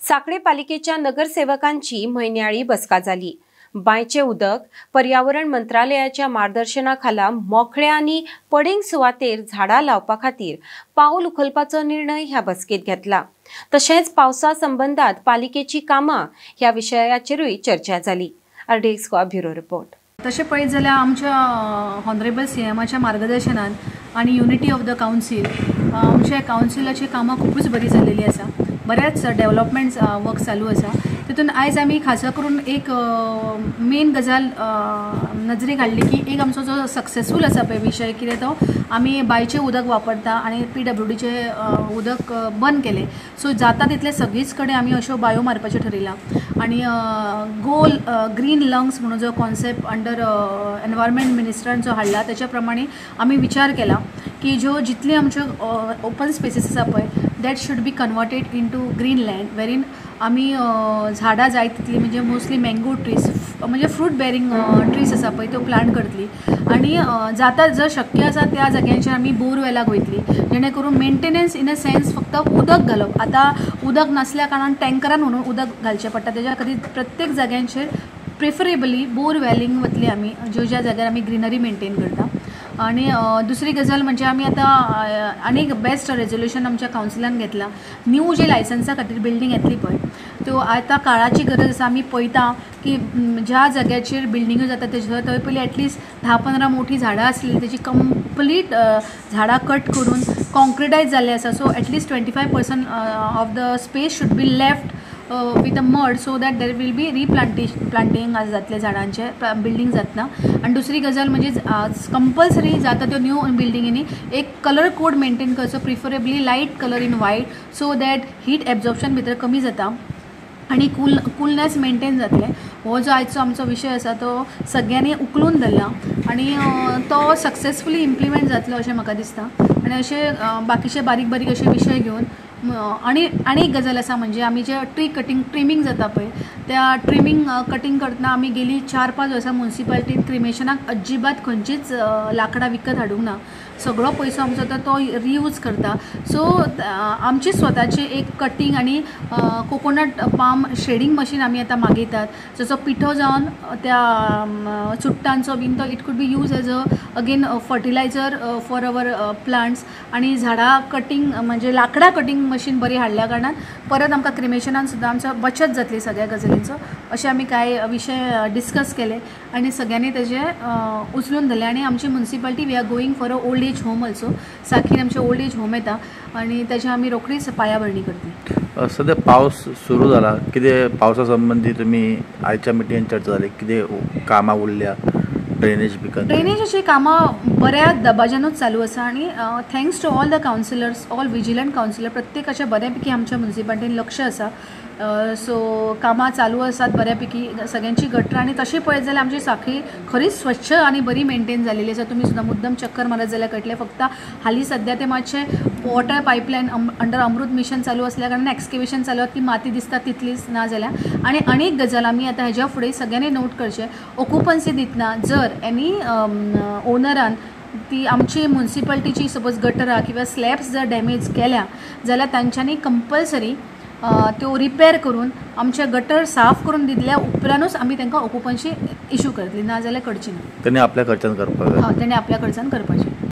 सांखळे पालिकेच्या नगरसेवकांची म्हयन्याळी बसका जाली. बांयचें उदक पर्यावरण मंत्रालयाच्या मार्गदर्शना खाला मोकळ्या आनी पडींग सुवातेर झाडां लावपा खातीर पावल उखलपाचो निर्णय ह्या बसकेंत घेतला. तशेंच पावसा संबंदात पालिकेची कामां ह्या विशयाचेरूय चर्चा जाली. RDX Goa bureau report. तशें पळयत जाल्यार आमच्या ऑनरेबल सीएमाच्या मार्गदर्शनान आनी युनिटी ऑफ the council आमच्या कावन्सिलाची कामां खुबूच बरी जाल्लेली आसा. बऱ्याच डेवलपमेंट्स वर्क चालू आसा. तितून आयज आमी खासा करून एक मेन गजाल नजरेक हाडली की एक आमचो जो सक्सेसफूल आसा पळय विशय कितें तो आमी बांयचें उदक वापरता आनी पीडब्ल्यूडीचें उदक बंद केलें. सो जाता तितलें सगळीच कडेन आमी अश्यो बायो मारपाचें ठरयलां आनी गोल ग्रीन लंग्स म्हणून जो कॉन्सेप्ट अंडर एनवायरमेंट मिनिस्टरान जो हाडला तेच्या प्रमाणे आमी विचार केला की ज्यो जितली आमच्यो ओपन स्पेसीस आसा पळय that should be converted into green land wherein आमी झाडां जाय तितली म्हणजे मोस्टली मँगो ट्रीज म्हणजे फ्रूट बेरींग ट्रीज आसा पळय त्यो प्लांट करतली आनी जाता जर शक्य आसा त्या जाग्यांचेर आमी बोरवेलाक वयतली जेणे करून मेंटेनन्स इन अ सेन्स फक्त उदक घालप. आतां उदक नासल्या कारणान टँकरान व्हरून उदक घालचें पडटा. तेज्या खातीर प्रत्येक जाग्यांचेर प्रिफरेबली बोर वेलिंग वतली आमी ज्यो ज्या जाग्यार आमी ग्रिनरी मेंटेन करता. आनी दुसरी गजाल म्हणजे आमी आतां आनीक बेस्ट रेजोल्युशन आमच्या कावन्सिलान घेतलां. न्यू जे लायसन्सा खातीर बिल्डींग येतली पळय त्यो आतां काळाची गरज आसा. आमी पळयता की ज्या जाग्याचेर बिल्डिंग्यो जाता तेजे थंय पयलीं एटलिस्ट 10-15 मोठी झाडां आसली तेजी कंप्लीट झाडां कट करून कॉन्क्रिटायज जाल्लें आसा. So at least 25% of the space should be left with a mud so that there will be replanting जातलें झाडांचें बिल्डींग जातना. आनी दुसरी गजाल म्हणजे कंपल्सरी जाता त्यो न्यू बिल्डिंगेनी एक कलर कोड मेंटेन करचो, preferably light colour in white so that heat absorption भितर कमी जाता आनी कूलनेस मेंटेन जातलें. हो जो आयचो आमचो विशय आसा तो सगळ्यांनी उखलून धरला आनी तो सक्सेसफुली इम्प्लिमेंट जातलो अशें म्हाका दिसता. आनी अशे बाकीचे बारीक बारीक अशे विशय घेवन आनी आनी एक गजाल आसा म्हणजे आमी जे ट्री कटींग ट्रिमींग जाता पळय त्या ट्रिमींग कटींग करतना आमी गेली 4-5 वर्सां मुन्सिपालिटीन क्रिमेशनाक अजिबात खंयचीच लांकडां विकत हाडूंक ना. सगळो पयसो आमचो तो रियूज करता. सो आमची स्वताची एक कटींग आनी कोकोनट पाम शेडींग मशीन आमी आतां मागयतात जसो पिठो जावन त्या चुट्टांचो बीन तो it could be use as a again fertilizer for our plants. आनी झाडां कटींग म्हणजे लांकडां कटींग मशीन बरी हाडल्या कारणान परत आमकां क्रिमेशनान सुद्दां आमचो बचत जातली सगळ्या गजालींचो. अशे आमी कांय विशय डिस्कस केले आनी सगळ्यांनी तेजे उचलून धरले. आनी आमची municipality we are going for a old age home also. साखीन आमचें ओल्ड एज होम येता आनी तेजे आमी रोखडीच पायाभरणी करतली. सद्या पावस सुरू जाला, कितें पावसा संबंदी तुमी आयच्या मिटिंगेन चर्चा जाली, कितें कामां उरल्या ड्रेनेज बिकन? ड्रेनेजाची कामां बऱ्या दबाज्यानूच चालू आसा आनी thanks to all the councillors, all vigilant councillor, प्रत्येकाच्या बऱ्यापैकी आमच्या मुन्सिपालिटीन लक्ष आसा. सो कामां चालू आसात बऱ्यापैकी सगळ्यांची गटरां. आनी तशें पळयत जाल्यार आमची सांखळी खरीच स्वच्छ आनी बरी मेंटेन जालेली आसा. तुमी सुद्दां मुद्दम चक्कर मारत जाल्यार कळटलें. फक्त हालीं सद्या तें मातशें water pipeline under Amrut mission चालू आसल्या कारणान एक्सकेवेशन चालू आसा, ती माती दिसता तितलीच ना जाल्यार. आनी अनेक गजाल आमी आतां हेज्या फुडें सगळ्यांनी नोट करचें, ऑक्युपन्सी दितना जर एनी ओनरान ती आमची मुन्सिपालिटीची सपोज गटरां किंवा स्लॅब्स जर डॅमेज केल्या जाल्यार तांच्यांनी कंपल्सरी त्यो रिपेर करून आमचे गटर साफ करून दिल्या उपरांतूच आमी तांकां ऑक्युपन्सी इशू करतली, ना जाल्यार करची ना. तेणी आपल्या खर्चान करपाक जाय. हय, तेणी आपल्या खर्चान करपाचें.